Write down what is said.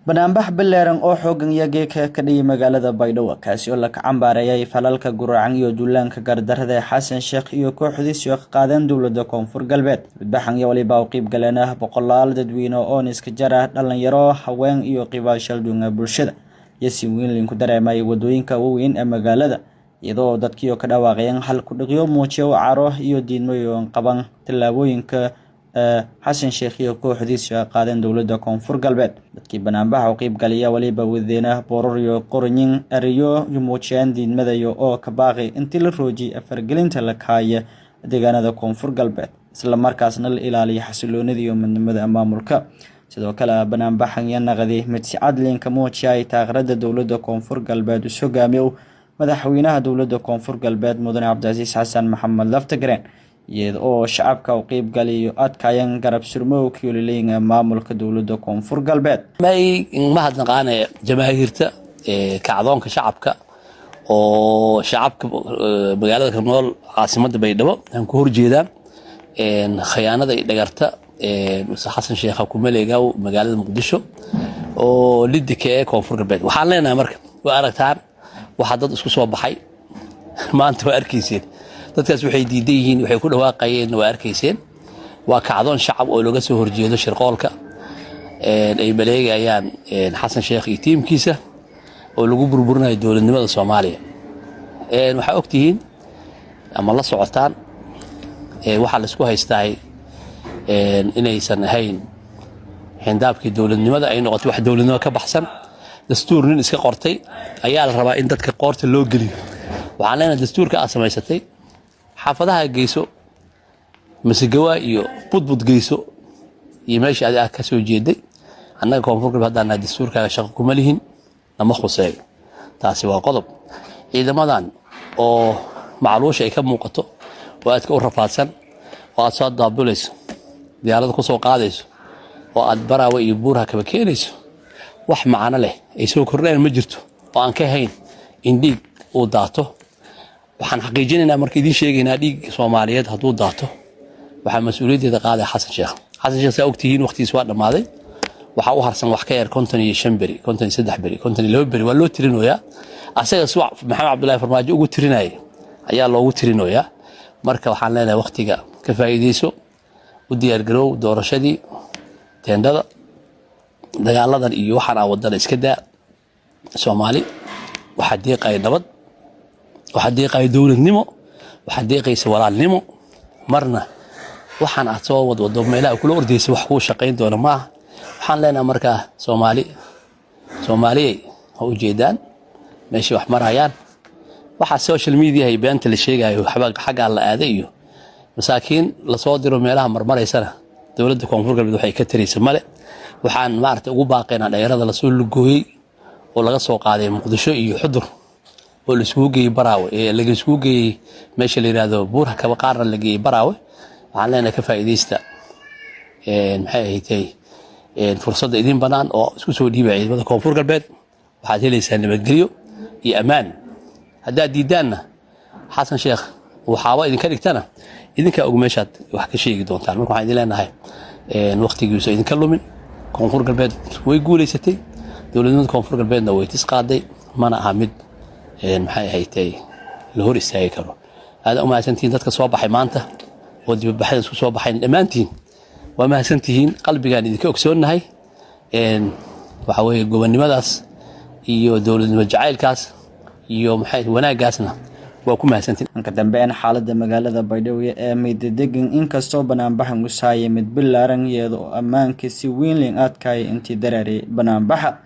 Banaanbax ballaaran oo xooggan ayaa geeka ka dhigay magaalada Baydhabo, kaasi oo la cambaareeyay falalka guracan iyo duulaanka gardarrada ee Xasan Sheekh iyo kooxdiisu ka qaadeen dowladda Koonfur Galbeed. Dibadbaxan iyo waliba u qayb galeen boqolaal dadweyne oo iska jar ah dhalinyaro, haween iyo qaybaha shaldunga bulshada. Iyo si weyn linku dareemay wadooyinka waaweyn ee magaalada, iyadoo dadkii ka dhawaaqayeen hal ku dhigyo muujiyo caro iyo diidmooyin qaban tallaabooyinka Xasan Sheekh iyo kooxdiisu ay qaadeen dowladda Koonfur Galbeed. Dadkii banaanbaxa u qayb galaya waliba wadeena boorar iyo qoranyin erayo muujiyeen diidmadayo oo ka baaqay intii la roojiyay afargelinta la kaaya deegaanada Koonfur Galbeed, isla markaasna la ilaaliyo xasiloonida iyo midnimada maamulka. Sidoo kale banaanbaxan iyo naqdi mid si cadlinka muujiyay taageerada dowladda Koonfur Galbeed u hogaamiyo madaxweynaha dowladda Koonfur Galbeed Mudane Cabdicasiis Xasan Maxamed Laftagreen, iyada oo shacabka u qayb galayo adkaayeen garab surmowkii leeyihiin maamulka dowladda Koonfur Galbeed. May mahadnaqaane jamaahiirta kacdoonka shacabka oo shacabka magaalada ka nool caasimadda Baydhabo aan ku horjeedaan khiyaanada iyo dhagarta Xasan Sheekh kumaleegaw magaalada Muqdisho oo lidika ee Koonfur Galbeed. Waxaan leenahay, marka waa aragtaan waxaa dad isku soo baxay maanta, waa arkayseen dadkaas waxay diidan yihiin, waxay ku dhawaaqayeen, waa arkayseen. Waa kacdoon shacab oo looga soo horjeedo shirqoolka ay maleegayaan Xasan Sheekh iyo tiimkiisa oo lagu burburinayo dowladnimada Soomaaliya. Waxaa ogtihiin ama la socotaan waxaa laisku haystaay inaysan ahayn xindaabkii dowladnimada, ay noqotay wax dowladnimo ka baxsan. Dastuur nin iska qortay ayaa la rabaa in dadka qoorta loo geliyo. Waxaan leenahay, dastuurka aad samaysatay xaafadaha geyso, Masagawa iyo Budbud geyso iyo meeshii adi aad ka soo jeeday. Annaga Koonfur Galbeed haddaan nahay, dastuurkaaga shaqo kuma lihin, nama khuseeyo. Taasi waa qodob. Ciidamadan oo macluusha ay ka muuqato oo aadka u rafaadsan oo aad soo daabulayso, diyaarada ku soo qaadayso oo aad Baraawe iyo Buurha kaba keenayso, wax macno leh ay soo kordheen ma jirto oo aan ka hayn in dhiig uu daato. Waxaan xaqiijinaynaa, marka idiin sheegaynaa, dhiig Soomaaliyeed hadduu daato, waxaa mas-uuliyaddeeda qaadaya Xasan Sheekh. Xasan Sheekh, saa ogtihiin, waqtigiis waa dhammaaday. Waxaa u harsan wax ka yar 55 beri, 53 beri, 52 beri. Waa loo tirinoyaa asaga. Suwac Maxamed Cabdullaahi Farmaajo ugu tirinaya ayaa loogu tirinoyaa. Marka waxaan leenahay, waqtiga ka faa'iidayso, u diyaargaroow doorashadii teendhada. Dagaaladan iyo waxaan aa wadana iska daa. Soomaali waxaa deeqaya nabad, waxaa deeqaya dowladnimo, waxaa deeqaysa walaalnimo. Marna waxaan aad soo wadwado, meelaha kula ordaysa, wax kuu shaqayn doona maaha. Waxaan leenahay markaa, Soomaali, Soomaaliyey, ha ujeedaan meeshay wax marayaan. Waxaa social media iyo beenta la sheegayo waxba xaggaa la aaday iyo masaakiin lasoo diro meelaha marmaraysana, dowladda Koonfur Galbeed waxay ka taraysa male. Waxaan maaragtay ugu baaqaynaa dhalinyarada lasoo lugooyey oo laga soo qaaday Muqdisho iyo Xudur oo laisugu geeyey Baraawe, ee laisugu geeyey meesha la yidhaahdo Buurha Kaba, qaarna la geeyey Baraawe. Waxaan leenahay, ka faa'iidaysta, maxay ahaydtay, fursadda idiin bannaan oo isku soo dhiibaya ciidamada Koonfur Galbeed. Waxaad helaysaa nabadgelyo iyo ammaan. Haddaad diidaanna, Xasan Sheekh waxaaba idinka dhigtana, idinkaa og meeshaad wax ka sheegi doontaan. Marka waxaan idin leenahay, waqtigiisa idinka lumin. Koonfur Galbeed way guulaysatay, dowladnimada Koonfur Galbeedna way tis qaaday, mana aha mid, maxay ahaydtay, la hor istaagi karo. Aad u mahadsantihiin dadka soo baxay maanta oo dibadbaxyada isku soo baxayn. Dhammaantiin waa mahadsantihiin, qalbigaan idinka ogsoonnahay. Waxa weeye gobonnimadaas iyo dowladnimo jacaylkaas iyo maxay wanaaggaasna waa ku mahadsantihiin. Dhanka dambeyn, xaaladda magaalada Baydhabo ee maydadegan, inkastoo banaanbaxan usaayay mid bilaaran, iyada oo ammaanka si weyn leen adkaayay intii dareeray banaanbaxa.